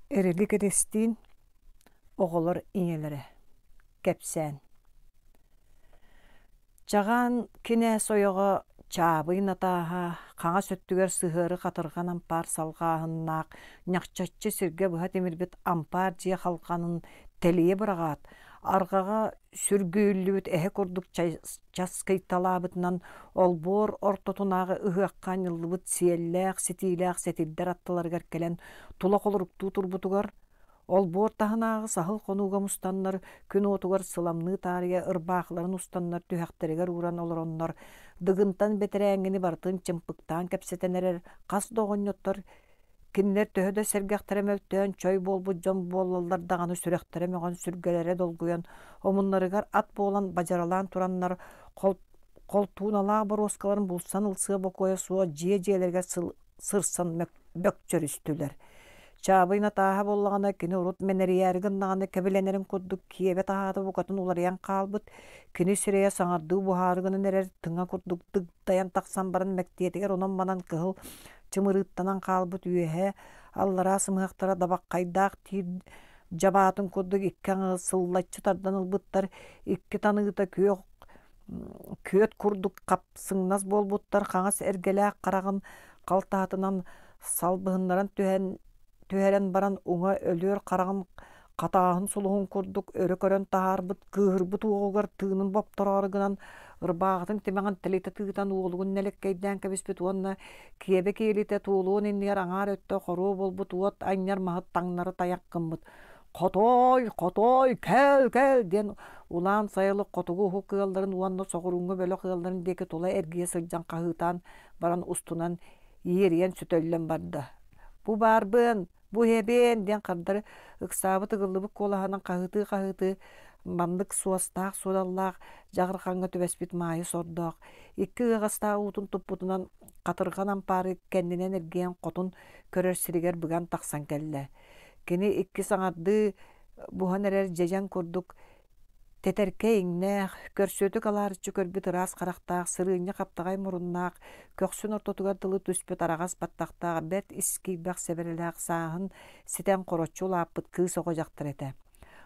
Эрилик Эристиин оҕолор ийэлэрэ кэпсээн Чаҕаан кинээс ойоҕо Чаабый Натааһа хаҥас өттүгэр сыһыары хатырҕан ампаар салҕааһыннаах ньахчаччы сиргэ быһа тимирбит ампаар дьиэ халҕанын тэлийэ быраҕаат, арҕаҕа сүргүйүллүбүт эһэ курдук часкыйталаабытынан олбуор ортотунааҕы ыһыахха анньыллыбыт сиэллээх, ситиилээх сэтирдэр аттыларыгар кэлэн тула холоруктуу турбутугар, олбуор таһынааҕы саһыл хонууга мустаннар күн уотугар сыламныы таарыйа ырбаахыларын устаннар түһэхтэригэр ууран олороннор, Дыгынтан бэтэрээҥҥини барытын чымпыктаан кэпсэтэн эрэр хас да оҕонньоттор Кинилэр төһө да сэргэхтэрэ мөлтөөн, чой буолбут дьон буоллаллар даҕаны сүрэхтэрэ мөҕөн, сүргэлэрэ долгуйан, омуннарыгар ат буолан бадьаралаан тураннар холтууналаах боруоскаларын булсан ылсыа бокуойа суох дьиэ дьиэлэригэр сырсан бөкчөрүстүлэр. Чаабый Натааһа буоллаҕына кини урут мэнэрийээри гыннаҕына кэбилэнэрин курдук киэбэ таһаата букатын уларыйан хаалбыт, кини сирэйэ саҥардыы буһаары гынан эрэр тыҥа курдук дыгдайан тахсан баран мэктиэтигэр онон-манан кыһыл чымырыыттанан хаалбыт үөһэ аллараа сымыһахтара дабаххайдаах тиир дьабаатын курдук икки аҥы сыллаччы тардан ылбыттар, икки таныыта күөх күөт курдук хапсыҥнас буолбуттар, хаҥас эргэлээх хараҕын халтаһатынан салбыһыннаран түһэн түһэрэн баран уҥа өлүөр хараҕын хатааһын сулуһун курдук өрө көрөн таһаарбыт кыыһырбыт уоҕугар тыынын боптороору гынан ырбааҕытын тимэҕин тэлитэ тыытан уолугун нэлэккэйдээн кэбиспит уонна киэбэ киэлитэ туолуон иннигэр аҥаар өттө хоруо буолбут уот анньар маһы таҥнары тайах гыммыт «Хотоой, хотоой, кэл, кэл!» диэн улаан сайылык хотугу уһук ыалларын уонна соҕурууҥҥу бөлөх ыалларын диэки тула эргийэ сылдьан хаһыытаан баран устунан иэрийэн сөтөллөн барда. «Бу баарбын, бу иһэбин!» диэн хардары ыксаабыт ыгыллыбыт куолаһынан хаһыытыы-хаһыытыы маннык суостаах-суодаллаах дьаҕырҕаҥҥа түбэспит Маайа сордоох икки ыаҕастаах уутун туппутунан хатырҕан ампаары кэннинэн эргийэн хотун көрөр сиригэр быган тахсан кэллэ. Кини икки саҥардыы буһан эрэр дьэдьэн курдук Тэтэркэй иҥнээх, көрсүөтүк алаарыччы көрбүт ыраас харахтаах, сырыынньа хаптаҕай муруннаах, көхсүн ортотугар дылы түспүт араҕас баттахтаах, бэрт ис киирбэх сэбэрэлээх сааһын ситэн хороччу улааппыт кыыс оҕо дьахтар этэ.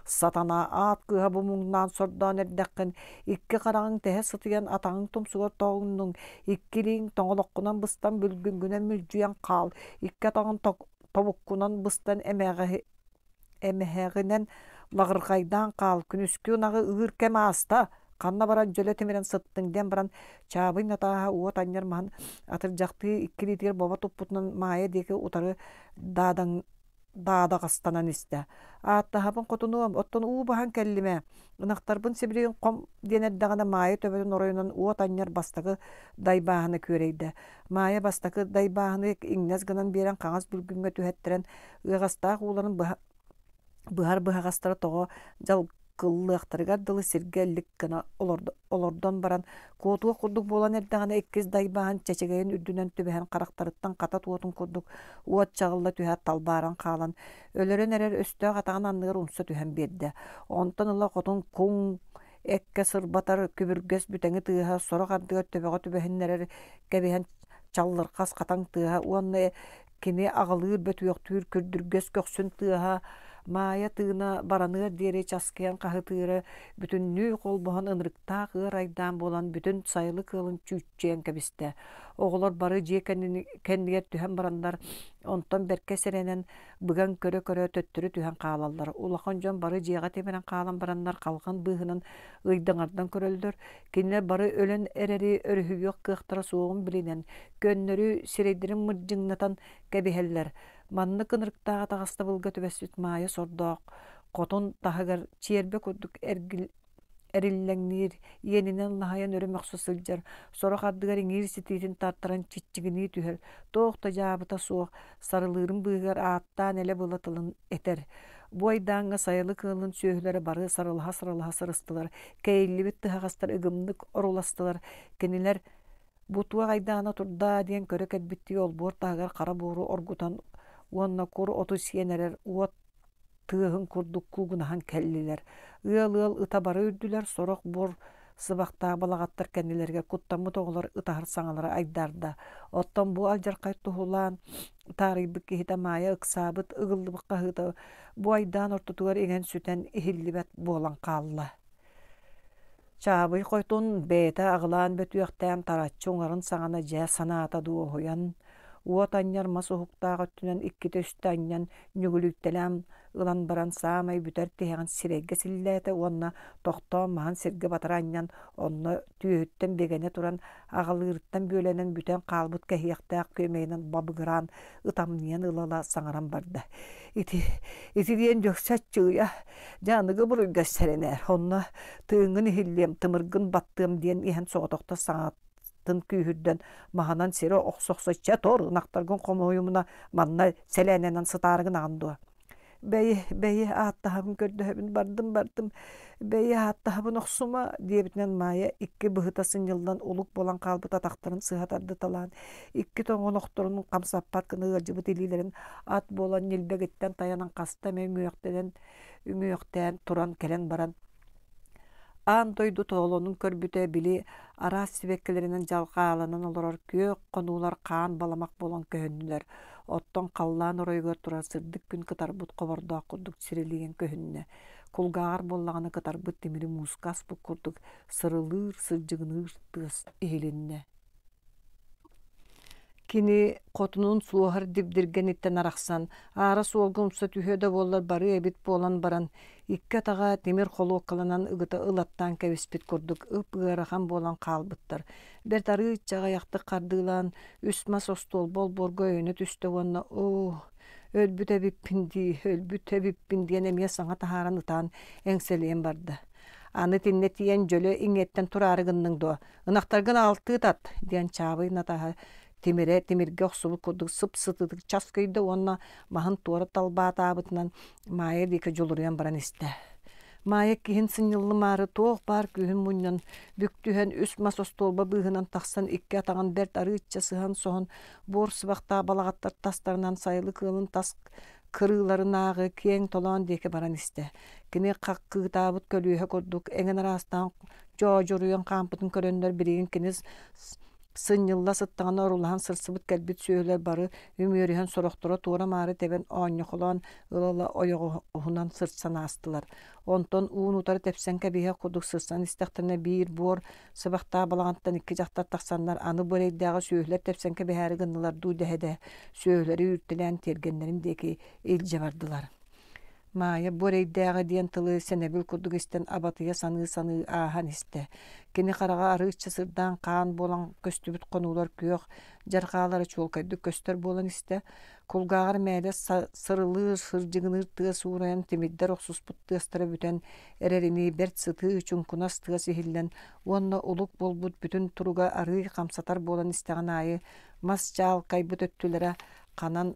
Сатана аат кыыһа бу муҥнаан сордоон эрдэххин, икки хараҕыҥ тэһэ сытыйан атаҕыҥ тумсугар тоҕуннуҥ, икки илииҥ тоҥолоххунан быстан бүлгүҥҥүнэн мүлдьүйэн хаал, икки атаҕын тобуккунан быстан эмэҕи Эмэһэҕинэн лаҕырҕайдаан хаал, күнүскү ынаҕы ыыр кэм ааста, ханна баран дьөлө тимирэн сыттыҥ диэн баран Чаабый Натааһа уот анньар маһын атырдьахтыы икки илиитигэр бобо туппутунан Маайа диэки утары даадаҥ даадаҕастанан истэ. Ааттаһабын хотунуом, оттон уу баһан кэллим ээ, ынахтарбын сибилигин хом диэн эрдэҕинэ Маайа төбөтүн оройунан уот анньар бастакы дайбааһына күөрэйдэ. Маайа бастакы дайбааһыны иҥнэс гынан биэрэн хаҥас бүлгүҥҥэ түһэттэрэн ыаҕастаах ууларын быһа быһар быһаҕастара тоҕо дьалкыллыахтарыгар дылы сиргэ эллик гына олордон баран куотуох курдук буолан эрдэҕинэ иккис дайбааһын чэчэгэйин үрдүнэн түбэһэн харахтарыттан хата туотун курдук уот чаҕылла түһээт талбааран хаалан өлөрөн эрэр өстөөх атаҕын анныгар умса түһэн биэрдэ. Онтон ыла хотун куҥ эккэ сырбатар күбүргэс бүтэҥи тыаһа сорох ардыгар төбөҕө түбэһиннэрэр кэбиһэн чаллырхас хатаҥ тыаһа уонна Кини аҕылыыр бөтүөхтүүр күрдүргэс көхсүн тыаһа Маайа тыына бараныар диэри часкыйан хаһытыыра бүтүннүү холбоһон ынырыктаах ыар айдаан буолан бүтүн сайылык ыалын чүүччүйэн кэбистэ. Оҕолор бары дьиэ кэннигэр түһэн бараннар, онтон бэркэ сэрэнэн быган көрө-көрө төттөрү түһэн хаалаллар. Улахан дьон бары дьиэҕэ тимирэн хаалан бараннар халҕан быыһынан ыйдаҥардан көрөллөр. Кинилэр бары өлөн эрэри өрүһүйүөх кыахтара суоҕун билинэн, көннөрү сирэйдэрин мырдьыҥнатан кэбиһэллэр. Маннык ынырыктаах атаҕастабылга түбэспит Маайа сордоох хотун таһыгар чиэрбэ курдук эргил эриллэҥниир, иэнинэн лаһайан өрө мөхсө сылдьар, сорох ардыгар иҥиир ситиитин тартаран чиччигинии түһэр, туох да дьаабыта суох, сарылыырын быыһыгар ааттаан элэ-была тылын этэр. Бу айдааҥҥа сайылык ыалын сүөһүлэрэ бары сарылаһа-сарылаһа сырыстылар, кэйиллибит тыһаҕастар ыгымнык оруластылар, кинилэр бу туох айдаана турдаа диэн көрө кэлбиттии олбуор таһыгар хара буору оргутан уонна кур оту сиэн эрэр уот тыаһын курдук куугунаһан кэллилэр. Ыал-ыал ыта бары үрдүлэр, сорох буор Сыбахтаах балаҕаттар кэннилэригэр куттаммыт оҕолор ытаһар саҥалара айдаарда. Оттон бу алдьархай туһулаан таарыйбыт киһитэ Маайа ыксаабыт, ыгыллыбыт хаһыыта бу айдаан ортотугар иҥэн-сүтэн иһиллибэт буолан хаалла. Чаабый хотун бэйэтэ аҕылаан бөтүөхтээн тараччы уҥарын саҕана дьэ санаата дуоһуйан, уот анньар мас уһуктаах өттүнэн иккитэ-үстэ анньан нүгүлүйтэлээн ылан баран саамай бүтэр тиһэҕин сирэйгэ силлээтэ уонна тохтоон маһын сиргэ батары анньан онно түөһүттэн бигэнэ туран аҕалыырыттан бүөлэнэн бүтэн хаалбыт кэһиэхтээх күөмэйинэн бабыгыраан ытамньыйан ыла-ыла саҥаран барда. Ити, ити диэн дьөксө аччыгыйа, дьэ аныгы буруйга сэрэнээр, онно тыыҥҥын иһиллиэм, тымыргын баттыам диэн иһэн соҕотохто саҥатын күүһүрдэн маһынан сири охсо-охсо чэ тор ынахтаргын хомуйумуна манна сэлээнэнэн сытаарыгын аҕын дуо Бэйи, бэйи, ааттаһабын көрдөһөбүн, бардым, бардым, бэйи, ааттаһабын охсума, диэбитинэн Маайа икки быһыта сынньыллан улук буолан хаалбыт атахтарын сыһа тардыталаан, икки тоҥонохторун хамсаппат гына ыалдьыбыт илиилэрин ат буолан ньилбэгиттэн тайанан хаста эмэ үҥүөхтэнэн үҥүөхтээн туран кэлэн баран Аан дойду тоолонун көрбүтэ, били, араас сибэккилэринэн дьалхааланан олорор күөх хонуулар хаан баламах буолан көһүннүлэр, оттон халлаан оройугар турар сырдык күн кытарбыт хобордоох курдук сирилийэн көһүннэ. Кулгааҕар буоллаҕына кытарбыт тимири мууска аспыт курдук сырылыыр, сырдьыгыныыр тыас иһилиннэ. Кини хотунун суоһар дибдиргэниттэн арахсан, аара суолга умса түһүө да буоллар барыа эбит буолан баран, икки атаҕа тимир холуоккаланан ыгыта ылаттаан кэбиспит курдук ып-ыарахан буолан хаалбыттар. Бэрт арыычча аҕыйахтык хардыылаан, үс мас остуолба олбуорга өйөнө түстэ уонна «Оо, өлбүт эбиппин дии, өлбүт эбиппин» диэн эмиэ саҥа таһааран ытаан эҥсэлийэн барда. Аны итиннэ тиийэн дьөлө иҥиэттэн тураары гынныҥ дуо? Ынахтаргын аҕалтыы тат, диэн Чаабый Натааһа тимирэ тимиргэ охсубут курдук сып-сытыытык часкыйда уонна маһын туора талбаатаабытынан Маайа диэки дьулуруйан баран истэ. Маайа киһин сынньыллымаары туох баар күүһүн мунньан, бүк түһэн үс мас остуолба быыһынан тахсан икки атаҕын бэрт арыычча сыһан-соһон буор сыбахтаах балаҕаттар тастарынан сайылык ыалын тас кырыыларынааҕы киэҥ толоон диэки баран истэ. Кини хаккыытаабыт көлүөһэ курдук эҥин араастаан дьоодьуруйан хаампытын көрөннөр билигин кини сынньылла сыттаҕына орулаһан сырсыбыт кэлбит сүөһүлэр бары үмүөрүһэн сорохторо туора-маары тэбэн оонньохолоон ыла-ыла ойоҕоһунан сырсан аастылар. Онтон уун-утары тэпсэн кэбиһиэх курдук сырсан истэхтэринэ биир буор сыбахтаах балаҕантан икки дьахтар тахсаннар аны бу эрэйдээҕи сүөһүлэр тэпсэн кэбиһээри гыннылар дуу дэһэ-дэһэ сүөһүлэри үүртэлээн тиэргэннэрин диэки илдьэ бардылар. Маайа бу эрэйдээҕи диэн тылы сэнэбил курдук истэн абатыйа саныы-саныы ааһан истэ. Кини хараҕа арыычча сырдаан хаан буолан көстүбүт хонуулар күөх дьарҕаалара чуолкайдык көстөр буолан истэ. Кулгааҕар мээлэ сырылыыр, сырдьыгыныыр тыас уурайан тимирдэр охсуспут тыастара бүтэн эрэринии бэрт сытыы чуҥкунас тыас иһиллэн уонна улук буолбут бүтүн туруга арыый хамсатар буолан истэҕин аайы мас чаалкайбыт өттүлэрэ ханан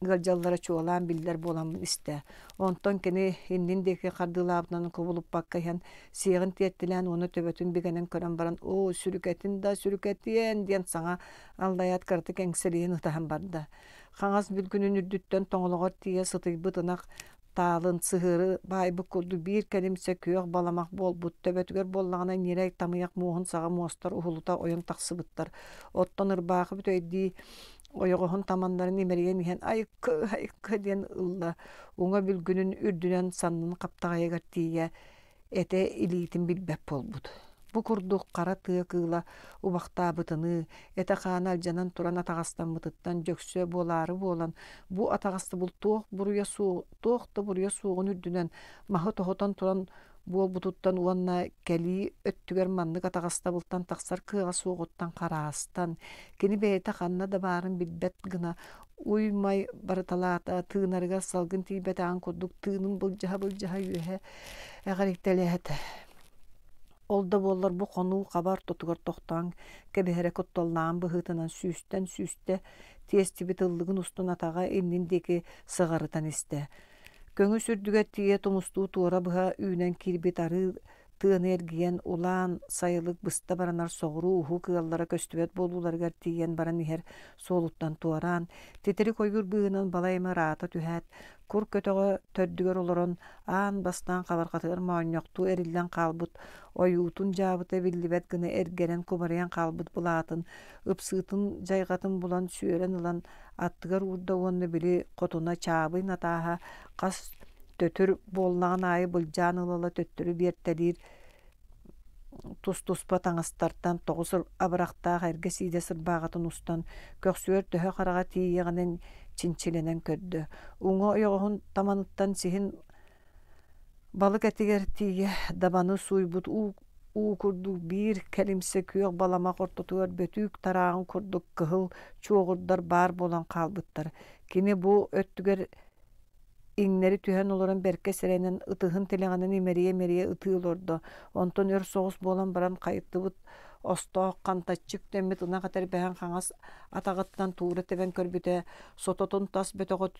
ыалдьаллара чуолаан биллэр буолан истэ. Онтон кини иннин диэки хардыылаабытынан кубулуппакка иһэн сиэҕин тиэртилээн уонна төбөтүн бигэнэн көрөн баран «Оо, сүрүкэтин да сүрүкэтиэн!» диэн саҥа аллайаат кыратык эҥсэлийэн ытаһан барда. Хаҥас бүлгүнүн үрдүттэн тоҥолоҕор тиийэ сытыйбыт ынах таалын сыһыары баайбыт курдук биир кэлимсэ күөх баламах буолбут, төбөтүгэр буоллаҕына ньирэй тамыйах муоһун саҕа муостар уһулута ойон тахсыбыттар. Оттон ырбаахы бүтэйдии ойоҕоһун таманнарын имэрийэн иһэн «Айыккы, айыккы» диэн ылла, уҥа бүлгүнүн үрдүнэн саннын хаптаҕайыгар тиийэ этэ илиитин билбэт буолбут. Бу курдук хара тыа кыыла убахтаабытыныы, этэ-хаана алдьанан туран атаҕастаммытыттан дьөксө буолаары буолан, бу атаҕастабыл туох буруйа суох, туох да буруйа суоҕун үрдүнэн маһы тоһутан туран буолбутуттан уонна кэлии өттүгэр маннык атаҕастабылтан тахсар кыаҕа суоҕуттан хараастан, кини бэйэтэ ханна да баарын билбэт гына уй-май барыталаата, тыынарыгар салгын тиийбэтэҕин курдук тыынын былдьаһа-былдьаһа үөһэ эҕирийтэлээтэ. Ол да буоллар бу хонуу хаба ортотугар тохтоон кэбиһэрэ кутталлааҕын быһыытынан сүүстэн сүүстэ тиэстибит ыллыгын устун атаҕа иннин диэки сыҕарытан истэ. Көҥүс үрдүгэр тиийэ тумустуу туора быһа үүнэн киирбит арыы Тыаны эргийэн, улаан сайылык быста баранар соҕуруу уһук ыаллара көстүбэт буолууларыгар тиийэн баран иһэр суолуттан туораан, титирик ойуур быыһынан балай эмэ ыраата түһээт, кур көтөҕө төрдүгэр олорон, аан бастаан хабарҕатыгар моонньохтуу эриллэн хаалбыт ойуутун дьаабыта биллибэт гына эргэрэн кубарыйан хаалбыт былаатын, ыпсыытын дьайҕатын булан сүөрэн ылан аттыгар уурда уонна били хотуна Чаабый Натааһа хас төтүр буоллаҕын аайы былдьаан ыла-ыла төттөрү биэртэлиир тус-туспа таҥастартан тоҕус абырахтаах эргэ сиидэ сырбааҕытын устан, көхсүгэр төһө хараҕа тиийиэҕинэн чинчилэнэн көрдө. Уҥа ойоҕоһун таманыттан сиһин балык этигэр тиийэ дабаны сууйбут уу уу курдук биир кэлимсэ күөх баламах ортотугар бөтүүк тарааҕын курдук кыһыл чуоҕурдар баар буолан хаалбыттар. Кини бу өттүгэр иҥнэри түһэн олорон бэркэ сэрэнэн ытыһын тилэҕинэн имэрийэ-имэрийэ ытыы олордо, онтон өр соҕус буолан баран хайыттыбыт остоох хантаччы үктэммит ынах этэрбэһин хаҥас атаҕыттан туура тэбэн көрбүтэ, сототун тас бөтөҕө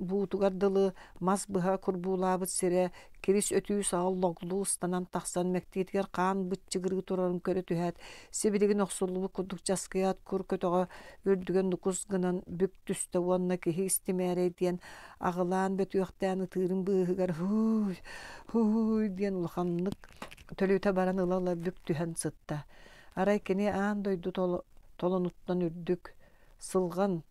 буутугар дылы мас быһа курбуулаабыт сирэ кирис өтүү саҕа логлуу ыстанан тахсан мэктиэтигэр хаан быччыгырыы турарын көрө түһээт, сибилигин охсуллубут курдук часкыйаат кур көтөҕө үрдүгэр нукус гынан бүк түстэ уонна киһи истимээрэй диэн аҕылаан бөтүөхтээн ытыырын быыһыгар һууй һууй диэн улаханнык төлүтэ баран ыла-ыла бүк түһэн сытта. Арай кини аан дойду толонуттан үрдүк, сылҕан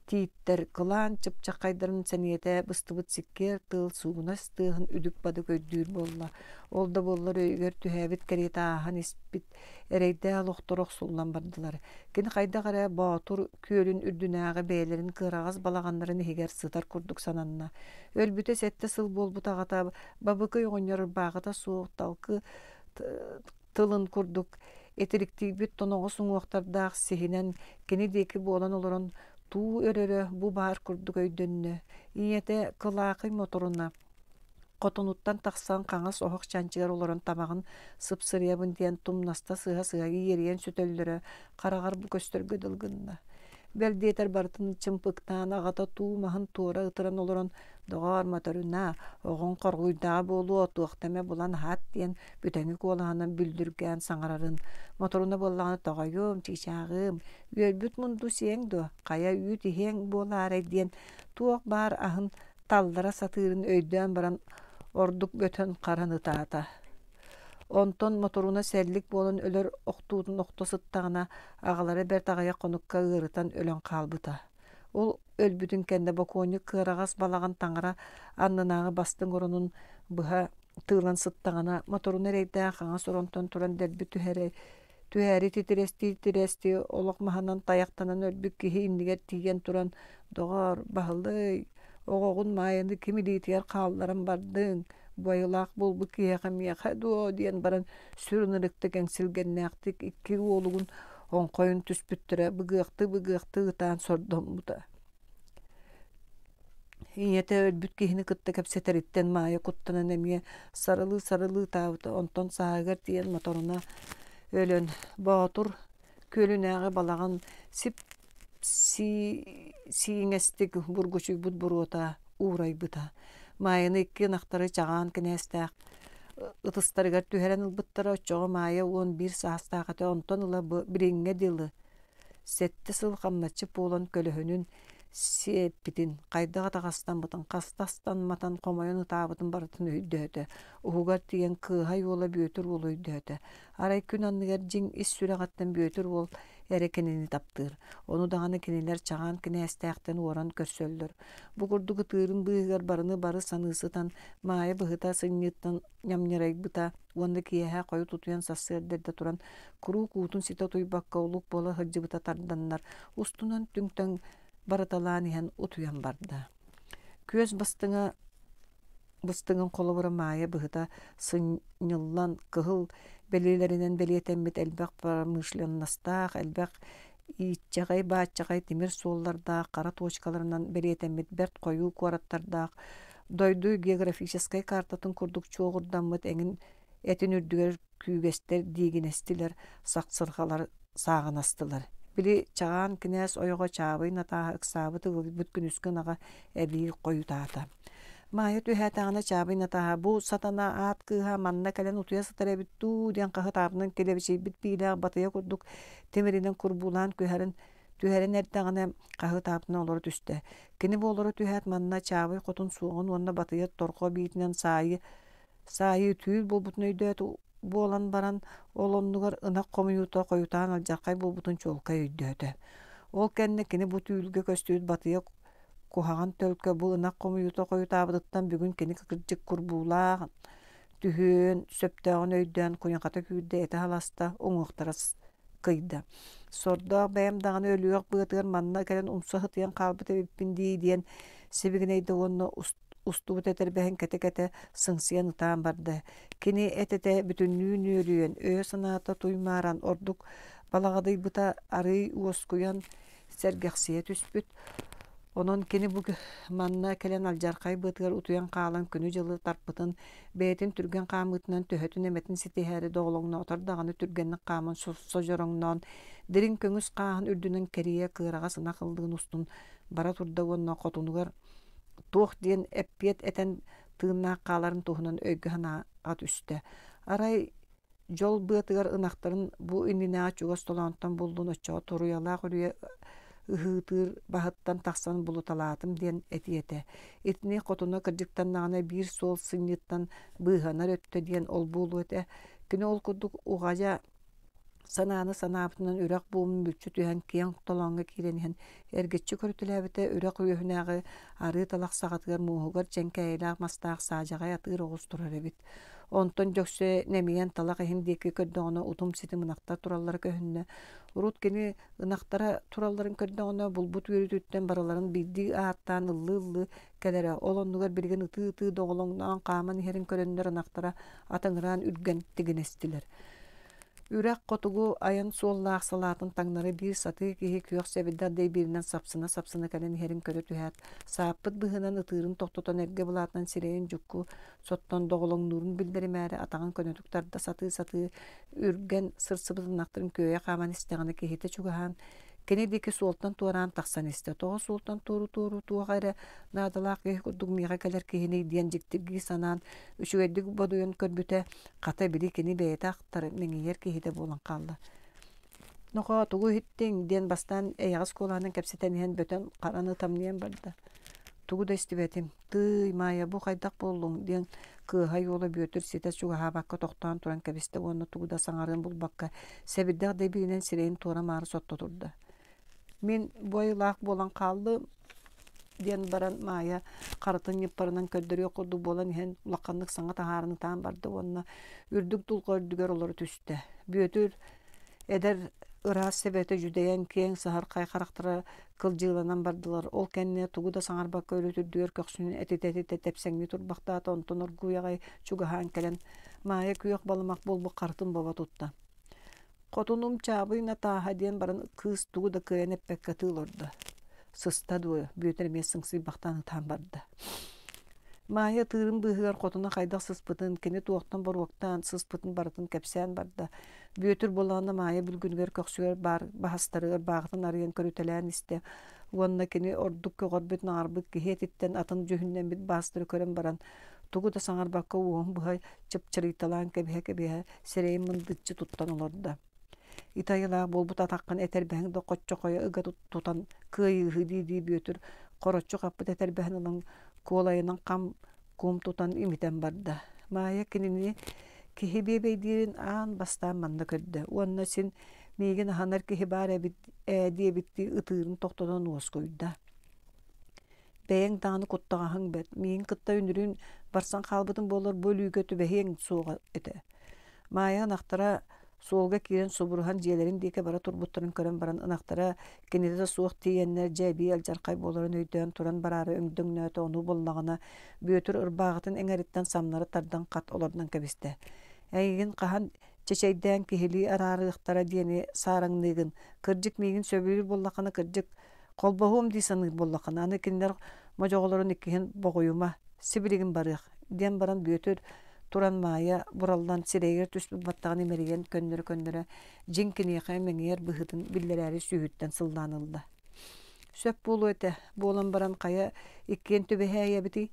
тииттэр кылаан чыпчаххайдарын сэниэтэ быстыбыт сиккиэр тыал суугунас тыаһын үдүк-бадык өйдүүр буолла. Ол да буоллар өйүгэр түһээбит кэриэтэ ааһан испит эрэйдээх олохторо охсуллан бардылар. Кини хайдах эрэ Боотур күөлүн үрдүнээҕи бэйэлэрин кыараҕас балаҕаннарын иһигэр сытар курдук сананна. Өлбүтэ сэттэ сыл буолбут аҕата Бабыкый оҕонньор ырбааҕыта суох талкы тылын курдук итириктийбит тоноҕос уҥуохтардаах сиһинэн кини диэки буолан олорон туу өрөрө бу баар курдук өйдөннө. Ийэтэ Кылаакый Моторуна Хотонуттан тахсан хаҥас оһох чанчыгар олорон табаҕын сыпсырыйабын диэн тумнаста сыһа-сыһа иэрийэн сүтэллэрэ хараҕар бу көстөргө дылы гынна. Бэл диэтэр барытын чымпыктаан аҕата туу маһын туора ытыран олорон «Доҕоор, Моторуна, оҕоҥ хоргуйдаҕа буолуо, туохта эмэ булан аһат» диэн бүтэҥи куолаһынан бүлдүргээн саҥарарын, Моторуна буоллаҕына «Тоҕойуом, чыычааҕым, үөрбүт мунду сиэҥ дуо, хайа үүт иһиэҥ буолаарай» диэн туох баар аһын таллара сатыырын өйдөөн баран ордук бөтөн харан ытаата. Онтон Моторуна сэллик буолан өлөр охтуутун охто сыттаҕына, аҕалара бэрт аҕыйах хонукка ыарытан өлөн хаалбыта. Ол өлбүтүн кэннэ бокуонньук кыараҕас балаҕан таҥара аннынааҕы бастыҥ оронун быһа тыылан сыттаҕына, Моторуна эрэйдээх хаҥас оронтон туран дэлби түһэрэ Түһээри титирэстии-титирэстии олох маһынан тайахтанан өлбүт киһи иннигэр тиийэн туран «Доҕоор, Баһылай, оҕоҕун Маайаны ким илиитигэр хаалларан бардыҥ, буойалаах буолбут киһиэхэ миэхэ дуо?» диэн баран сүр ынырыктык эҥсилгэннээхтик икки уолугун оҥхойун түспүттэрэ быгыахтыы-быгыахтыы ытаан сордоммута. Ийэтэ өлбүт киһини кытта кэпсэтэриттэн Маайа куттанан эмиэ сарылыы-сарылыы ытаабыта, онтон сааһыгар тиийэн моторуна өлөн, Боотур күөлүнээҕи балаҕан сип-сииҥэстик бургучуйбут буруота уурайбыта. Маайаны икки ынахтары Чаҕаан кинээстээх ытыстарыгар түһэрэн ылбыттара, оччоҕо Маайа 11 саастаах этэ, онтон ыла билиҥҥэ дылы сэттэ сыл хамначчыт буолан көлөһүнүн сиэппитин, хайдах атаҕастаммытын, хаста астамматын, хомойон ытаабытын барытын өйдөөтө. Уһугар тиийэн кыыһай уола Бүөтүр уолу өйдөөтө. Арай күн анныгар дьиҥ ис сүрэҕиттэн Бүөтүр уол эрэ кинини таптыыр. Ону даҕаны кинилэр Чаҕаан кинээстээхтэн уоран көрсөллөр. Бу курдук ытыырын быыһыгар барыны бары саныы сытан, Маайа быһыта сынньыыттан ньамньырайбыта уонна киэһэ хойут утуйан сарсыарда эрдэ туран куруук уутун ситэ утуйбакка улук буола сылдьыбыта тарданнар устунан түҥ-таҥ барыталаан иһэн утуйан барда. Күөс бастыҥа быстыҥын холобура Маайа быһыта сынньыллан кыһыл бэлиэлэринэн бэлиэтэммит элбэх промышленностаах, элбэх ииччэҕэй-бааччаҕай тимир суоллардаах, хара точкаларынан бэлиэтэммит бэрт хойуу куораттардаах, дойду географическай картатын курдук чуоҕурдаммыт эҥин этин үрдүгэр күүгэстэр диигинэстилэр, сахсырҕалар сааҕынастылар. Били Чаҕаан кинээс ойоҕо Чаабый Натааһа ыксаабыт ыгылыйбыт күнүскү ынаҕа эбии хойутаата. Маайа түһээтэҕинэ Чаабый Натааһа бу сатана аат кыыһа манна кэлэн утуйа сытар эбит дуу диэн хаһытаабынан килэбэчийбит биилээх батыйа курдук тимиринэн курбуулаан түһэрин түһэрин эрдэҕинэ хаһытаабытынан олоро түстэ. Кини бу олоро түһээт манна Чаабый хотун суоҕун уонна батыйа торҕо биитинэн саайы саайыы түүл буолбутун өйдөөтө буолан баран, ол оннугар ынах хомуйуута хойутаан алдьархай буолбутун чуолкай өйдөөтө. Ол кэннэ кини бу түүлгэ көстүбүт батыйа куһаҕан төлкө бу ынах хомуйуута хойутаабытыттан бүгүн кини кырдьык курбуулаах түһүөн сөптөөҕүн өйдөөн куйахата күүрдэ этэ халаста, уҥуохтара кыйда. Сордоох бэйэм даҕаны өлүөх быатыгар манна кэлэн умса сытыйан хаалбыт эбиппин дии диэн сибигинэйдэ уонна устубут этэрбэһин кэтэ-кэтэ сыҥсыйан ытаан барда. Кини эт-этэ бүтүннүү нүөлүйэн, өйө-санаата туймааран ордук балаҕадыйбыта арыый уоскуйан сэргэхсийэ түспүт. Онон кини бу манна кэлэн алдьархай быатыгар утуйан хаалан күнү-дьылы тарпытын, бэйэтин түргэн хаамыытынан төһөтүн эмэтин ситиһээри доҕолоҥноотор даҕаны түргэнник хааман содьороҥноон, дириҥ көҥүс хааһын үрдүнэн кэрийэ кыараҕас ынах ыллыгын устун бара турда уонна хотунугар туох диэн эппиэт этэн тыыннаах хааларын туһунан өйгө-санааҕа түстэ. Арай дьол быатыгар ынахтарын бу иннинээҕи чугас толоонтон буллун оччоҕо туруйалаах үрүйэ ыһыытыыр баһыттан тахсан булуталаатым диэн этиэ этэ. Итини хотуна кырдьыктаннаҕына биир суол сынньыттан быыһанар өттө диэн ол буолуо этэ. Кини ол курдук уҕайа Санааны санаабытынан үрэх буомун мүлчү түһэн киэҥ толооҥҥо киирэн иһэн эргиччи көрүтэлээбитэ үрэх үөһүнээҕи арыы талах саҕатыгар муоһугар чэҥкээйилээх мастаах саадьаҕай атыыр оҕус турар эбит. Онтон Дьөксө нэмийэн талах иһин диэки көрдөҕүнэ утум-ситим ынахтар тураллара көһүннэ. Урут кини ынахтара туралларын көрдөҕүнэ булбут үөрүүтүттэн барыларын биирдии ааттаан ыллыы-ыллыы кэлэрэ. Ол оннугар билигин ытыы-ытыы доҕолоҥноон хааман иһэрин көрөннөр ынахтара атыҥыраан үргэн тигинэстилэр. Үрэх хотугу айан суоллаах салаатын таҥнары биир сатыы киһи күөх сэбирдэх дэйбииринэн сапсына-сапсына кэлэн иһэрин көрө түһээт, сааппыт быһыынан ытыырын тохтотон эргэ былаатынан сирэйин дьукку соттон доҕолоҥнуурун биллэримээри атаҕын көнөтүк тарда сатыы-сатыы үргэн сырсыбыт ынахтарын күөйэ хааман истэҕинэ киһитэ чугаһаан кини диэки суолтан туораан тахсан истэ. Тоҕо суолтан туору-туору туох эрэ наадалаах киһи курдук миэхэ кэлэр киһиний диэн дьиктиргии санаан үчүгэйдик бодуйан көрбүтэ, хата били кини бэйэтэ ахтар, мэҥийэр киһитэ буолан хаалла. «Нохоо, тугу иһиттиҥ?» диэн бастаан эйэҕэс куолаһынан кэпсэтэн иһэн бөтөн харан ытамньыйан барда. «Тугу да истибэтим. Тыый, Маайа, бу хайдах буоллуҥ?» диэн кыаһай уола Бүөтүр ситэ чугаһаабакка тохтоон туран кэбистэ уонна тугу да саҥарыан булбакка сэбирдэх дэбиинэн сирэйин туора-маары сотто турда. Мин бу айылаах буолан хааллым диэн баран Маайа харытын ньыппарынан көрдөрүөх курдук буолан иһэн улаханнык саҥа таһааран ытаан барда уонна үрдүк дулҕа үрдүгэр олоро түстэ. Бүөтүр эдэр ыраас сэбэтэ дьүдэйэн киэҥ саһархай харахтара кылдьыыланан бардылар. Ол кэннэ тугу да саҥарбакка өрүт үрдүгэр көхсүнүн этитэ-этитэ тэпсэҥнии турбахтаата, онтон оргууй аҕай чугаһаан кэлэн Маайа күөх балымах буолбут харытын бобо тутта. Хотунум Чаабый Натааһа диэн баран кыыс тугу да кыайан эппэккэ ытыы олордо. Сыста дуо, Бүөтүр эмиэ сыҥсыйбахтаан ытаан барда. Маайа ытыырын быыһыгар хотуна хайдах сыспытын, кини туохтан боруоктаан сыспытын барытын кэпсээн барда. Бүөтүр буоллаҕына Маайа бүлгүнүгэр көхсүгэр баар баһастарыгар бааҕытын арыйан көрүтэлээн истэ уонна кини ордук көҕөрбүт наҕарбыт киһи этиттэн атын дьүһүннэммит баастары көрөн баран тугу да саҥарбакка уоһун быһа чыпчырыйталаан кэбиһэ-кэбиһэ сирэйин мындыччы туттан олордо. Ити айылаах буолбут атаххын этэрбэһиҥ да хоччохойо ыга тутан кыайыыһы дии-дии Бүөтүр хороччу хаппыт этэрбэһин ылан куолайынан хам кум тутан имитэн барда. Маайа кинини киһи биэбэйдиирин аан бастаан манна көрдө уонна син миигин аһанар киһи баар эбит ээ диэбиттии ытыырын тохтотон уоскуйда. Бэйэҥ даҕаны куттаҕаһыҥ бэрт, миигин кытта үнүрүүн барсан хаалбытым буоллар бу өлүүгэ түбэһиэҥ суоҕа этэ. Маайа ынахтара суолга киирэн субуруһан дьиэлэрин диэки бара турбуттарын көрөн баран ынахтара кинитэ да суох тиийэннэр дьэ эбии алдьархай буоларын өйдөөн туран бараары өҥдөҥнөөтө ону буллаҕына Бүөтүр ырбааҕытын эҥэриттэн самнары тардан хат олордон кэбистэ. Эйигин хаһан чэчэйдээн киһилии араарыахтара диэни саараҥныыгын. Кырдьык миигин сөбүлүүр буоллаххына кырдьык Холбоһуом дии саныыр буоллаххына, аны кинилэр модьоҕолорун иккиһин боҕуйума, сибилигин барыах, диэн баран Бүөтүр туран Маайа бураллан сирэйигэр түспүт баттаҕын имэрийэн көннөрө-көннөрө дьиҥ киниэхэ мэҥийэр быһыытын биллэрээри сүүһүттэн сыллаан ылла. Сөп буолуо этэ, буолан баран хайа иккиэн түбэһээйэбитий?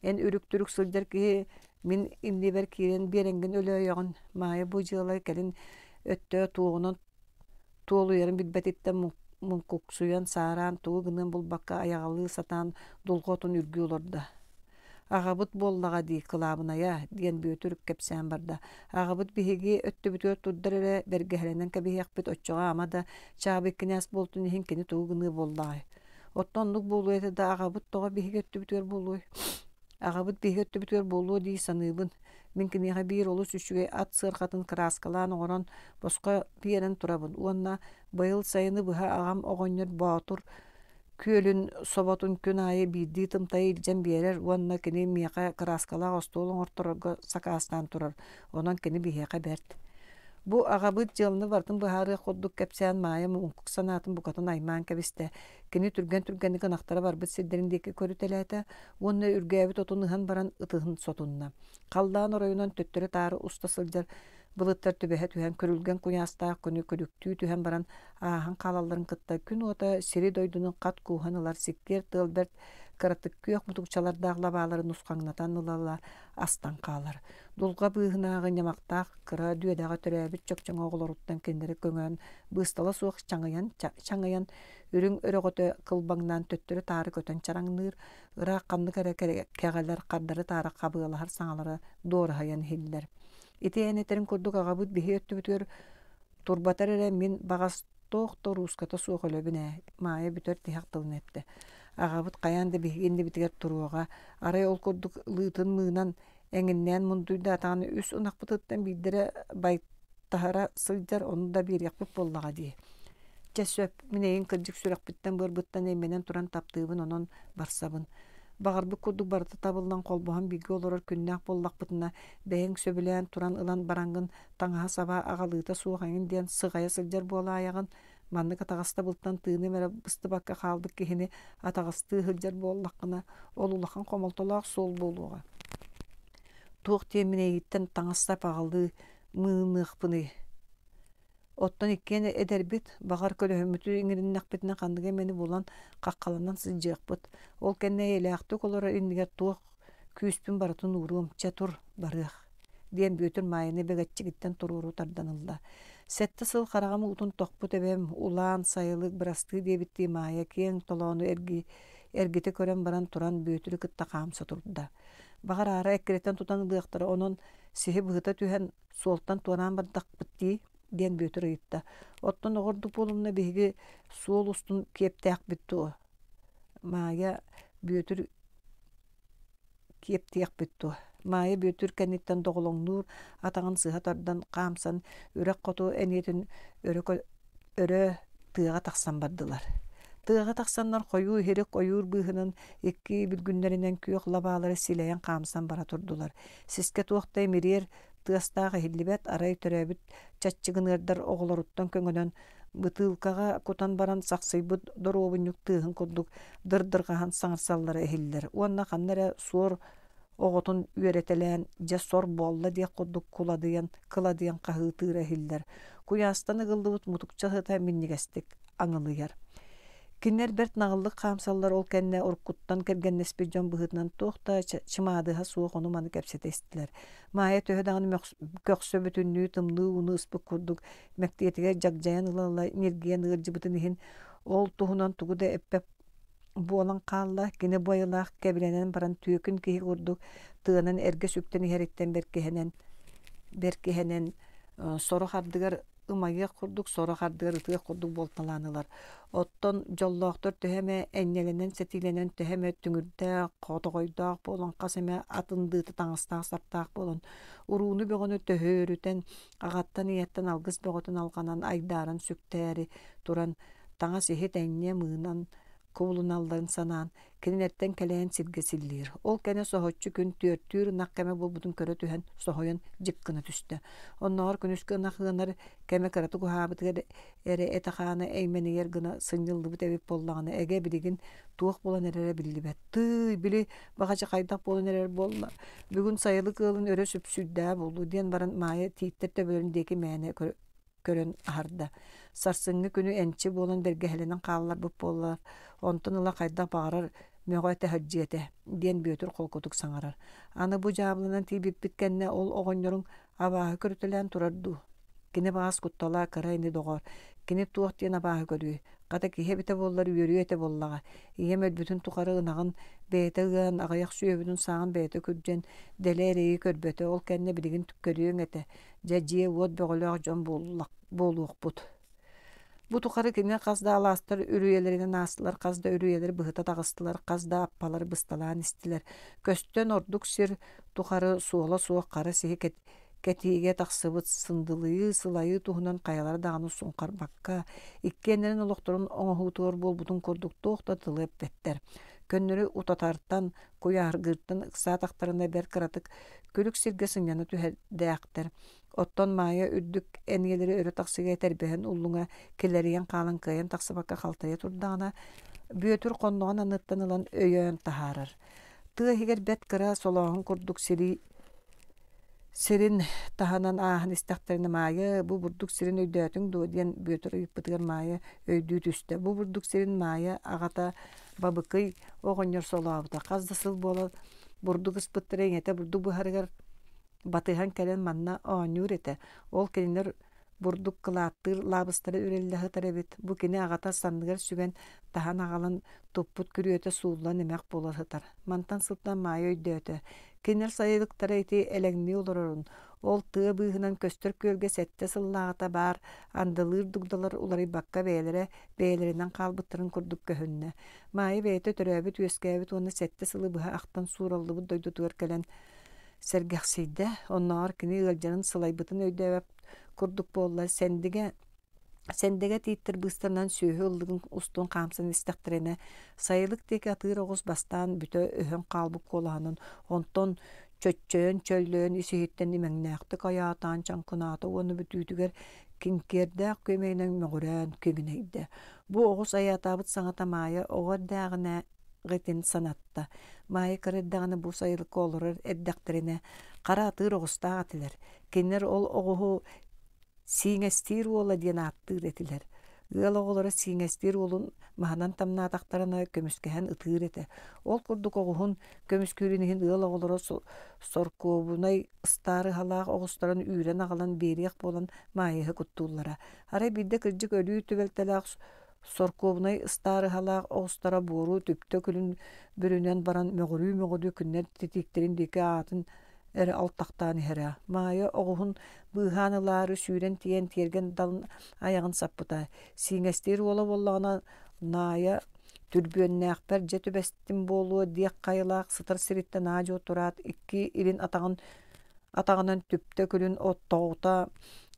Эн үрүк-түрүк сылдьар киһи мин иннибэр киирэн биэрэҥҥин өлөөйөҕүн. Маайа бу дьыала кэлин өттө туоҕунан туолуйарын билбэтиттэн муҥкуксуйан, саараан тугу гыныан булбакка айаҕалыы сатаан дулҕа отун үргүү олордо. Аҕабыт буоллаҕа дии, кылаабынайа, диэн Бүөтүр кэпсээн барда. Аҕабыт биһиги өттүбүтүгэр турдар эрэ бэргэһэлэнэн кэбиһиэхпит, оччоҕо ама да Чаабый кинээс буолтун иһин кини тугу гыныа буоллаҕай? Оттон оннук буолуо этэ да аҕабыт тоҕо биһиги өттүбүтүгэр буолуой? Аҕабыт биһиги өттүбүтүгэр буолуо дии саныыбын. Мин киниэхэ биир олус үчүгэй ат сыарҕатын кырааскалаан оҥорон босхо биэрэн турабын уонна быйыл сайыны быһа аҕам оҕонньор Боотур күөлүн соботун күн аайы биирдии тымтайы илдьэн биэрэр уонна кини миэхэ кырааскалаах остуол оҥорторорго сакаастаан турар, онон кини биһиэхэ бэрт. Бу аҕабыт дьыаланы барытын быһаарыах курдук кэпсээн Маайа муҥкук санаатын букатын аймаан кэбистэ. Кини түргэн-түргэнник ынахтара барбыт сирдэрин диэки көрүтэлээтэ уонна үргээбит отун ыһан баран ытыһын сотунна. Халлаан оройунан төттөрү-таары уста сылдьар былыттар түбэһэ түһэн күрүлгэн куйаастаах күнү күлүктүү түһэн баран ааһан хаалалларын кытта күн уота сири-дойдуну хат кууһан ылар сиккиэр тыал бэрт кыратык күөх мутукчалардаах лабаалары нусхаҥнатан ыла-ыла астан хаалар. Дулҕа быыһынааҕы ньамахтаах кыра дүөдэҕэ төрөөбүт чөкчөҥө оҕолоруттан кинилэри көҥөөн быыстала суох чаҥыйан чаҥыйан үрүҥ өрөҕөтө кылбаҥнаан төттөрү-таары көтөн чараҥныыр, ыраах ханнык эрэ кэҕэлэр хардары-таары хабыалаһар саҥалара дуораһыйан иһиллэр. Ити эн этэрин курдук аҕабыт биһи өттүбүтүгэр турбатар эрэ мин баҕас туох да урууската суох өлөбүн ээ, Маайа бүтэр тиһэх тылын эттэ. Аҕабыт хайаан да биһиги иннибитигэр туруоҕа, арай ол курдук лыытын мыынан эҥиннээн мундуйдаатаҕына үс ынахпытыттан биирдэрэ байтаһара сылдьар, ону да биэриэхпит буоллаҕа дии. Чэ сөп, мин эйигин кырдьык сүрэхпиттэн-быарбыттан эймэнэн туран таптыыбын, онон барсабын. Баҕарбыт курдук барыта табыллан холбоһон бииргэ олорор күннээх буоллахпытына, бэйэҥ сөбүлээн туран ылан бараҥҥын таҥаһа-саба аҕалыыта суох эҥин диэн сыҕайа сылдьар буолаайаҕын, маннык атаҕастабылтан тыыным эрэ быстыбакка хаалбыт киһини атаҕастыы сылдьар буоллаххына, ол улахан хомолтолоох суол буолуоҕа. Туох диэммин эйигиттэн таҥас-сап аҕалыы мыыныахпыный? Оттон иккиэн эдэрбит, баҕар көлөһүммүтү иҥэриннэхпитинэ ханнык эмэни булан хаххаланан сылдьыахпыт. Ол кэннэ эйэлээхтик олорор иннигэр туох күүспүн барытын ууруом, чэ тур, барыах диэн Бүөтүр Маайаны бэгэччигиттэн туруору тардан ылла. Сэттэ сыл хараҕым уутун тохпут эбэм, улаан, сайылык, бырастыы диэбиттии Маайа киэҥ толоону эрги, эргитэ көрөн баран туран Бүөтүрү кытта хаамса турда. Баҕар аара эккирэтэн тутан ылыахтара, онон сиһи быһыта түһэн суолтан туораан бардахпыт дии диэн Бүөтүр ыйытта. Оттон оҕордук буолумна биһиги суол устун киэптээхпит дуо? Маайа Бүөтүр киэптиэхпит дуо? Маайа Бүөтүр кэнниттэн доҕолоҥнуур атаҕын сыһа тардан хаамсан үрэх хоту эниэтин өрө, өрө тыаҕа тахсан бардылар. Тыаҕа тахсаннар хойуу иһирик ойуур быыһынан икки бүлгүннэринэн күөх лабаалары силэйэн хаамсан бара турдулар. Сискэ туох да имириэр тыастаах иһиллибэт, арай төрөөбүт чаччыгыныардар оҕолоруттан көҥөнөн бытыылкаҕа кутан баран сахсыйбыт доруобунньук тыаһын курдук дырдырҕаһан саҥарсаллара иһиллэр уонна ханна эрэ суор оҕотун үөрэтэлээн дьэ сор буолла диэх курдук куладыйан кыладыйан хаһыытыыра иһиллэр куйаастан ыгыллыбыт мутукча сыта минньигэстик аҥылыйар Кинилэр бэрт наҕыллык хаамсаллар ол кэннэ уруккуттан кэргэннэспит дьон быһыытынан туох да чымаадыһа суох ону-маны кэпсэтэ истилэр. Маайа төһө даҕаны көхсө бүтүннүү тымныы ууну ыспыт курдук мэктиэтигэр дьагдьайан ыла-ыла ньиргийэн ыалдьыбытын иһин ол туһунан тугу да эппэт буолан хаалла. Кини бу айылаах кэбилэнэн баран түөкүн киһи курдук тыанан эргэ сүктэн иһэриттэн бэркиһэнэн бэркиһэнэн сорох ардыгар ымайыах курдук, сорох ардыгар ытыах курдук буолталаан ылар. Оттон дьоллоохтор төһө эмэ энньэлэнэн-сэтиилэнэн, төһө эмэ түҥүрдээх, хотоҕойдоох буолан, хас эмэ атын дыыта таҥастаах-саптаах буолан, урууну бөҕөнү төһөрүтэн, аҕаттан-ийэттэн алгыс бөҕөтүн алҕанан, айдааран сүктээри туран, таҥас иһит энньэ мыынан кубулуналларын санаан, кинилэртэн кэлэйэн сиргэ силлиир. Ол кэнэ соһуччу күн түөртүүр ынах кэмэ буолбутун көрө түһэн, соһуйан дьик гына түстэ. Оннооҕор күнүскү ынах ыанар кэмэ кыратык уһаабытыгар эрэ этэ-хаана эймэнийэр гына сынньыллыбыт эбит буоллаҕына, эгэ билигин туох буолан эрэрэ биллибэт. Тыый, били баҕачы хайдах буолан эрэр буолла? Бүгүн сайылык ыалын өрө сүпсүйдээ буолуо диэн баран Маайа тииттэр төбөлөрүн диэки мээнэ көрөн аһарда. Сарсыҥҥы күнү энчи буолан бэргэһэлэнэн хаалларбыт буоллар, онтон ыла хайдах баҕарар мөҕө-этэ сылдьыа этэ, диэн Бүөтүр холкутук саҥарар. Аны бу дьаабыланан тиийбиппит кэннэ ол оҕонньоруҥ абааһы көрүтэлээн турар дуу? Кини баҕас куттала кыра ини доҕоор, кини туох диэн абааһы көрүөй? Хата киһи эбитэ буоллар үөрүө этэ буоллаҕа. Ийэм өлбүтүн тухары ынаҕын бэйэтэ ыан, аҕыйах сүөһүбүтүн сааҕын бэйэтэ күрдьэн, дэлэ эрэйи көрбөтө, ол кэннэ билигин көрүөҥ этэ. Дьэ, дьиэ-уот бөҕөлөөх дьон буолуохпут. Бу тухары кини хас да алаастар үрүйэлэринэн аастылар, хас да үрүйэлэр быһыта таҕыстылар, хас да аппалар бысталаан истилэр. Көстөн ордук сир тухары суола суох хара сиһи кэтиигэ тахсыбыт сындылыйыы, сылайыы туһунан хайалара даҕаны суҥхарбакка, иккиэннэрин олохторун оҥоһуутугар буолбутун курдук туох да тылы эппэттэр. Көннөрү утатартан, куйааргыыртан ыксаатахтарына бэрт кыратык күлүк сиргэ сынньана түһэрдээхтэр. Оттон Маайа үрдүк эниэлэри өрө тахсыыга этэрбэһин уллуҥа килэрийэн хаалан кыайан тахсыбакка халтайа турдаҕына, Бүөтүр хонноҕун аныттан ылан өйөөн таһаарар. Тыа иһигэр бэрт кыра солооһун курдук сири сирин таһынан ааһан истэхтэринэ Маайа бу бурдук сирин өйдөөтүҥ дуо диэн Бүөтүр ыйыппытыгар Маайа өйдүү түстэ. Бу бурдук сирин Маайа аҕата Бабыкый оҕонньор солообута. Хас да сыл буолан бурдук ыспыттара ийэтэ бурдук быһарыгар батыһан кэлэн манна оонньуур этэ. Ол кинилэр бурдук кылааттыыр лаабыстара үрэллэ сытар эбит. Бу кини аҕата санныгар сүгэн таһан аҕалан туппут күрүөтэ сууллан эмэх буола сытар. Мантан сылтаан Маайа өйдөөтө. Кинилэр сайылыктара ити элэҥнии олорорун, ол тыа быыһынан көстөр күөлгэ 7 сыллааҕыта баар андылыыр дугдалар уларыйбакка бэйэлэрэ бэйэлэринэн хаалбыттарын курдук көһүннэ. Маайа бэйэтэ төрөөбүт-үөскээбит уонна 7 сылы быһа ахтан суураллыбыт дойдутугар кэлэн сэргэхсийдэ. Оннооҕор кини ыалдьарын сылайбытын өйдөөбөт курдук буолла. Сэндигэ Сэндэгэ тииттэр быыстарынан сүөһү ыллыгын устун хаамсан истэхтэринэ, сайылык диэки атыыр оҕус бастаан бүтэ өһөн хаалбыт куолаһынан, онтон чөччөйөн чөллөйөн ис-иһиттэн имэҥнээхтик айаатаан чаҥкынаата уонна бүтүүтүгэр киҥкиэрдээх күөмэйинэн мөҕүрээн киҥинэйдэ. Бу оҕус айаатаабыт саҥата Маайа оҕо эрдээҕинэ ҕитин санатта. Маайа кыра эрдэҕинэ бу сайылыкка олорор эрдэхтэринэ хара атыыр оҕустаах этилэр. Кинилэр ол оҕуһу Сииҥэстиир уола диэн ааттыыр этилэр. Ыал оҕолоро сииҥэстиир уолун маһынан тамнаатахтарына көмүскэһэн ытыыр этэ. Ол курдук оҕуһун көмүскүүрүн иһин ыал оҕолоро соркуобунай ыстаарыһалаах оҕустарын үүрэн аҕалан биэриэх буолан Маайыһы куттууллара. Арай биирдэ кырдьык өлүү түбэлтэлээх соркуобунай ыстаарыһалаах оҕустара буору түптэ күлүн бүрүнэн баран мөҕүрүү-мөҕүрүү күннэр титииктэрин диэки аатын эрэ алтахтаан иһэрэ. Маайа оҕуһун быыһаан ылаары сүүрэн тиийэн тиэргэн далын айаҕын саппыта. Сииҥэстиир уола буоллаҕына Наайа түрбүөннээхпэр дьэ түбэстим буолуо диэх хайалаах сытар сириттэн аа-дьуо тураат икки илин атаҕын атаҕынан түптэ күлүн оттоҕута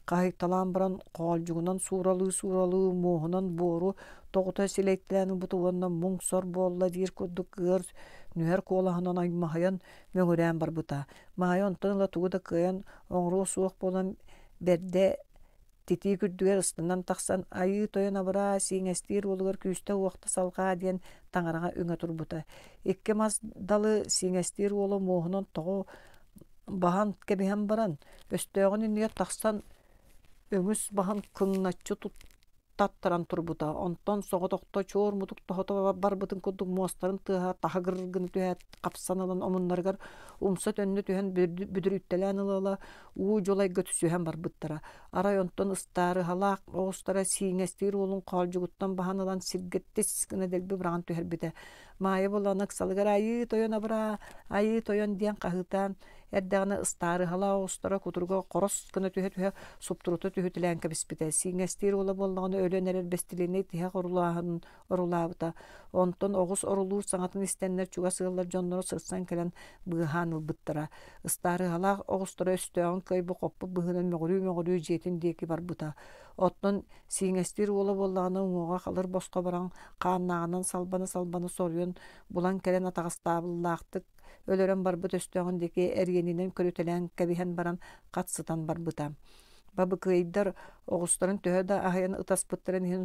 хаһыйталаан баран хоолдьугунан сууралыы-сууралыы муоһунан буору тоҕута силэйтээн ылбыт уонна муҥ-сор буолла диир курдук ыар нүһэр куолаһынан аймаһыйан мөҥүрээн барбыта. Маайа онтон ыла тугу да кыайан оҥоруо суох буолан бэрдэ титиик үрдүгэр ыстанан тахсан «Айыы тойон абыраа, сииҥэстиир уолугар күүстэ-уохта салҕаа» диэн таҥараҕа үҥэ турбута. Икки мас далы сииҥэстиир уола муоһунан тоҕо баһан кэбиһэн баран, өстөөҕүн иннигэр тахсан өҥүс баһын кыҥначчы таттаран турбута. Онтон соҕотохто чуор мутук тоһото барбытын курдук муостарын тыаһа таһыгыр гына түһээт хапсан ылан омуннарыгар умса төннө түһэн бүдүрүттэлээн ыла-ыла уу дьулайга түсүһэн барбыттара. Арай онтон ыстаарыһалаах оҕустара сииҥэстиир уолун хоолдьугуттан баһан ылан сиргэ тис гына дэлби быраҕан түһэрбитэ. Маайа буолан ыксалыгар «Айыы тойон абыраа, айыы тойон» диэн хаһыытаан эрдэҕинэ ыстаарыһалаах оҕустара кутуруга хорос гына түһэ-түһэ суптурута түһүтэлээн кэбиспитэ. Сииҥэстиир уола буоллаҕына өлөн эрэр бэстилиэнэй тиһэх орулааһынын орулаабыта. Онтон оҕус орулуур саҥатын истэннэр чугас ыаллар дьонноро сырсан кэлэн быыһаан ылбыттара. Ыстаарыһалаах оҕустара өстөөҕүн кыайбыт-хоппут быһыынан мөҕүрүү-мөҕүрүү дьиэтин диэки барбыта. Оттон сииҥэстиир уола буоллаҕына уҥуоҕа халыр босхо баран хааннааҕынан салбана-салбана соруйан булан кэлэн атаҕастаабыллаахтык өлөрөн барбыт өстөөҕүн диэки эриэнинэн көрүтэлээн кэбиһэн баран хат сытан барбыта. Бабыкыайдар оҕустарын төһө да аһыйан ытаспыттарын иһин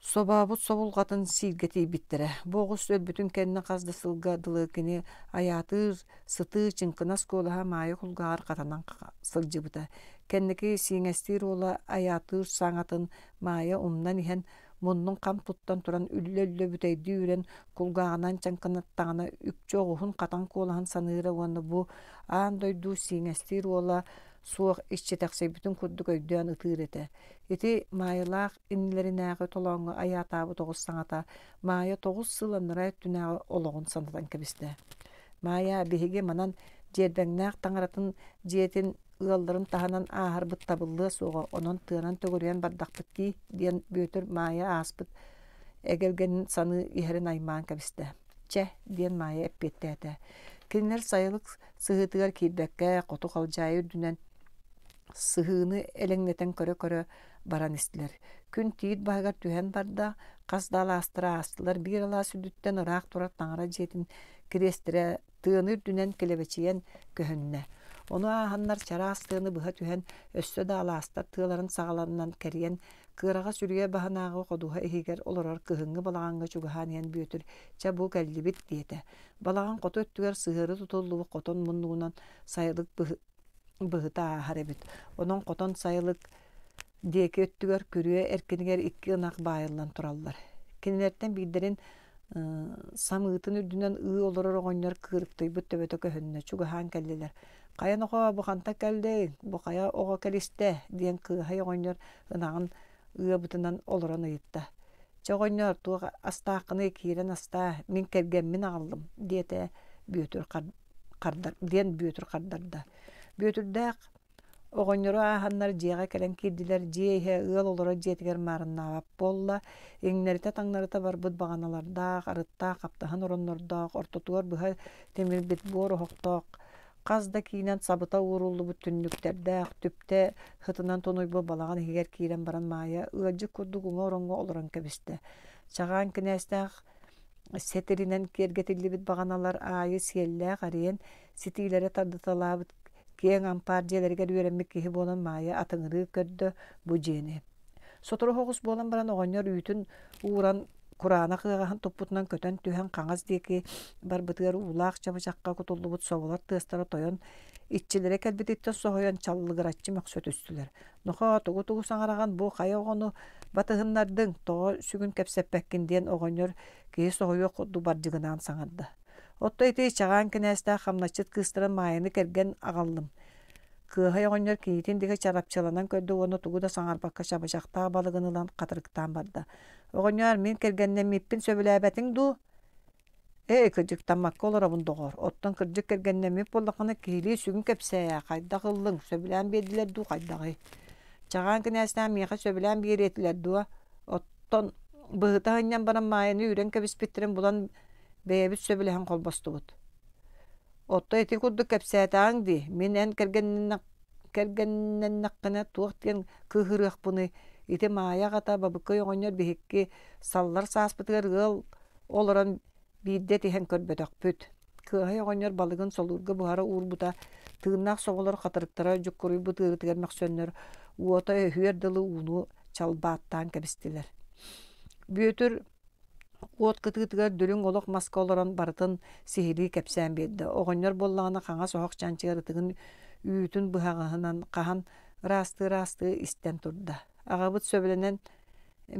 собообут собулҕатын сииргэ тиийбиттэрэ. Бу оҕус өлбүтүн кэннэ хас да сылга дылы кини айаатыыр сытыы чыҥкынас куолаһа Маайа кулгааҕар хатанан сылдьыбыта. Кэнники сииҥэстиир уола айаатыыр саҥатын Маайа умнан иһэн Муннун хам туттан туран үллэ-үллэ бүтэйдии үрэн кулгааҕынан чаҥкынаттаҕына үкчү оҕуһун хатан куолаһын саныыра уонна бу аан дойду сииҥэстиир уола суох иччитэхсийбитин курдук өйдөөн ытыыр этэ. Ити Маайалаах иннилэринээҕи толооҥҥо айаатаабыт оҕус саҥата Маайа 9 сыл анараа өттүнээҕи олоҕун санатан кэбистэ. Маайа биһиги манан Дьиэрбэҥнээх таҥаратын дьиэтин ыалларын таһынан ааһарбыт табыллыа суоҕа, онон тыанан төгүрүйэн бардахпыт дии, диэн Бүөтүр Маайа ааспыт эгэлгэнин саныы иһэрин аймаан кэбистэ. Чэ, диэн Маайа эппиэттээтэ. Кинилэр сайылык сыһыытыгар киирбэккэ, хоту халдьаайы үрдүнэн сыһыыны элэҥнэтэн көрө-көрө баран истилэр. Күн тиит баһыгар түһэн барда, хас да алаастары аастылар, биир алаас үрдүттэн ыраах турар таҥара дьиэтин кириэстэрэ тыаны үрдүнэн килэбэчийэн көһүннэ. Ону ааһаннар чараас тыаны быһа түһэн, өссө да алаастар тыаларын саҕаларынан кэрийэн, кыараҕас үрүйэ баһынааҕы ходуһа иһигэр олорор кыһыҥҥы балаҕаҥҥа чугаһаан иһэн Бүөтүр «Чэ, бу кэллибит» диэтэ. Балаҕан хоту өттүгэр сыһыары тутуллубут хотон муннугунан сайылык быһыта ааһар эбит. Онон хотон сайылык диэки өттүгэр күрүө эркинигэр икки ынах баайыллан тураллар. Кинилэртэн биирдэрин самыытын үрдүнэн ыы олорор оҕонньор кыырыктыйбыт төбөтө көһүннэ, чугаһаан кэллилэр. «Хайа нохоо, бу хантан кэллиҥ? Бу хайа оҕо кэлистэ?» диэн кыаһай оҕонньор ынаҕын ыабытынан олорон ыйытта. «Чэ оҕонньоор, туох астааххыный, киирэн астаа, мин кэргэммин аҕаллым», диэтэ Бүөтүр хардар диэн Бүөтүр хардарда. Бүөтүрдээх Оҕонньору ааһаннар дьиэҕэ кэлэн киирдилэр, дьиэ иһэ ыал олорор дьиэтигэр маарыннаабат буолла, иҥнэритэ-таҥнарыта барбыт баҕаналардаах, арыттаах хаптаһын ороннордоох, ортотугар быһа тимирбит буор оһохтоох, хас да киинэн сабыта ууруллубут түннүктэрдээх, түптэ сытынан тунуйбут балаҕан иһигэр киирэн баран Маайа ыалдьыт курдук уҥа ороҥҥо олорон кэбистэ. Чаҕаан кинээстээх сэтиринэн киэргэтиллибит баҕаналар аайы сиэллээх эриэн ситиилэрэ тардыталаабыт киэҥ ампаар дьиэлэригэр үөрэммит киһи буолан Маайа атыҥырыы көрдө бу дьиэни. Сотору соҕус буолан баран оҕонньор үүтүн ууран кураанах ыаҕаһын туппутунан көтөн түһэн хаҥас диэки барбытыгар уулаах чабычахха кутуллубут соболор тыастара тойон иччилэрэ кэлбититтэн соһуйан чаллыгыраччы мөхсө түстүлэр. Нохоо, тугу-тугу саҥараҕын бу хайа оҕону батыһыннардыҥ, тоҕо сүгүн кэпсэппэккин диэн оҕонньор киһи соһуйуох курдук бардьыгынаан саҥарда. Оттон ити Чаҕаан кинээстээх хамначчыт кыыстарын Маайаны кэргэн аҕаллым. Кыаһай оҕонньор кийиитин диэки чарапчыланан көрдө уонна тугу да саҥарбакка чабычахтаах балыгын ылан хатырыктаан барда. Оҕонньоор, мин кэргэннэммиппин сөбүлээбэтиҥ дуу? Ээ, кырдьыктаммакка олоробун, доҕоор. Оттон кырдьык кэргэннэммит буоллаххына, киһилии сүгүн кэпсээ ээ, хайдах ыллыҥ, сөбүлээн биэрдилэр дуу, хайдаҕый? Чаҕаан кинээстээх миэхэ сөбүлээн биэриэ этилэр дуо? Оттон быһыта сынньан баран Маайаны үүрэн кэбиспиттэрин булан бэйэбит сөбүлэһэн холбостубут. Оттон ити курдук кэпсээтэҕиҥ дии, мин эн кэргэннэннэххинэ туох диэн кыыһырыахпыный, ити Маайа аҕата Бабыккай оҕонньор биһикки саллар сааспытыгар ыал олорон биирдэ этиһэн көрбөтөхпүт. Кыаһай оҕонньор балыгын солуурга буһара уурбута, тыыннаах соболор хатырыктара дьуккуруйбут ыарыытыгар мөхсөннөр, уота өһүөр дылы ууну чалбааттаан кэбистилэр. Бүөтүр уот кытыытыгар дүлүҥ олох маска олорон барытын сиһилии кэпсээн биэрдэ. Оҕонньор буоллаҕына хаҥас оһох чанчыгар ытыгын үүтүн быһаҕаһынан хаһан ыраастыы-ыраастыы истэн турда. Аҕабыт сөбүлэнэн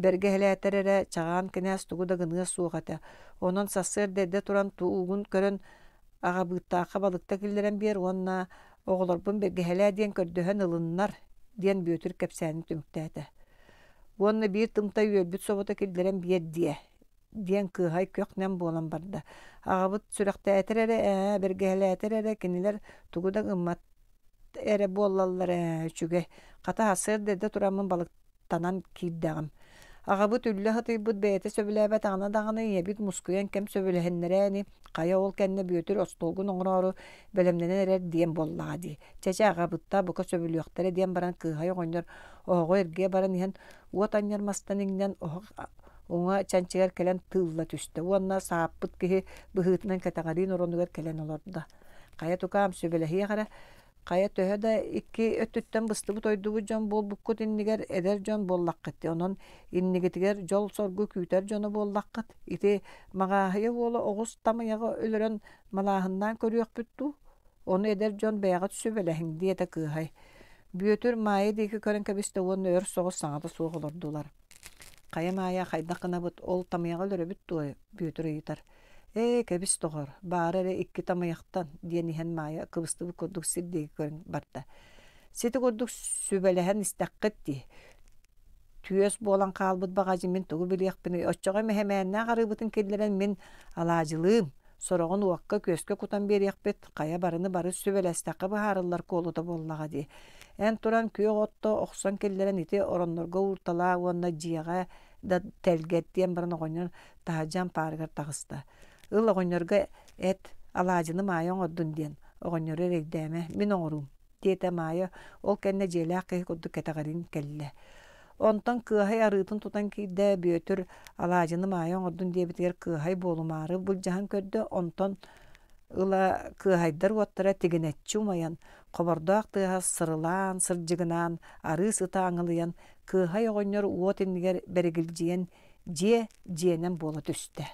бэргэһэлээтэр эрэ Чаҕаан кинээс тугу да гыныа суох этэ. Онон сарсыарда эрдэ туран туугун көрөн аҕабыыттаахха балыкта киллэрэн биэр уонна оҕолорбун бэргэһэлээ диэн көрдөһөн ылыннар диэн Бүөтүр кэпсээнин түмүктээтэ. Уонна биир тымтай үөрбүт собото киллэрэн биэр диэ диэн кыаһай көх-нэм буолан барда. Аҕабыт сүрэхтээтэр эрэ ээ, бэргэһэлээтэр эрэ кинилэр тугу да гыммат эрэ буоллаллар ээ, үчүгэй. Хата сарсыарда эрдэ тураммын балыктанан киирдэҕим. Аҕабыт үллэ сытыйбыт бэйэтэ сөбүлээбэтэҕинэ даҕаны ийэбит мускуйан кэм сөбүлэһиннэрээ ини, хайа ол кэннэ Бүөтүр остуолгун оҥороору бэлэмнэнэн эрэр диэн буоллаҕа дии. Чэ-чэ аҕабытта бука сөбүлүөхтэрэ диэн баран кыыһай оҕонньор оһоҕу эргийэ баран иһэн уот анньар мастан иҥнэн оһох уҥа чанчыгар кэлэн тыылла түстэ уонна сааппыт киһи быһыытынан кэтэҕэриин оронугар кэлэн олордо. Хайа тукаам сүбэлэһиэх эрэ, хайа төһө да икки өттүттэн быстыбыт ойдубут дьон буолбуккут иннигэр эдэр дьон буоллаххыт дии, онон иннигитигэр дьол-соргу күүтэр дьоно буоллаххыт. Ити Маҕааһыйа уола оҕус тамыйаҕы өлөрөн малааһыннаан көрүөхпүт дуу? Ону эдэр дьон бэйэҕит сүбэлэһиҥ, диэтэ кыыһай. Бүөтүр Маайа диэки көрөн кэбистэ уонна өр соҕус саҥата суох олордулар. Хайа Маайа хайдах гынабыт, ол тамыйаҕы өлөрөбүт дуо? Бүөтүр ыйытар. Ээ, кэбис доҕор, баара эрэ икки тамыйахтан, диэн иһэн Маайа кыбыстыбыт курдук сир диэки көрөн барда. Сити курдук сүбэлэһэн истэххит дии. Түөс буолан хаалбыт баҕадьы мин тугу билиэхпиний, оччоҕо мэһэмээннээх арыыбытын киллэрэн мин алаадьылыым, сороҕун уокка-күөскэ кутан биэриэхпит, хайа барыны бары сүбэлэстэххэ быһаарыллар куолута буоллаҕа дии. Эн туран күөх отто охсон киллэрэн ити ороннорго уурталаа уонна дьиэҕэ да тэлгэт диэн баран оҕонньор таһырдьа ампаарыгар таҕыста. Ыл оҕонньорго эт, алаадьыны Маайа оҥордун диэн, оҕонньору эрэйдээмэ, мин оҥоруум, диэтэ Маайа, ол кэннэ дьиэлээх киһи курдук кэтэҕэриин кэллэ. Онтон Кыаһай арыытын тутан киирдэ, Бүөтүр алаадьыны Маайа оҥордун диэбитигэр Кыаһай буолумаары былдьаһан көрдө, онтон ыла кыаһайдар уоттара тигинэччи умайан, хобордоох тыаһа сырылаан, сырдьыгынаан, арыы сыта аҥылыйан, Кыаһай оҕонньор уот иннигэр бэригилдьийэн дьиэ дьиэнэн буола түстэ.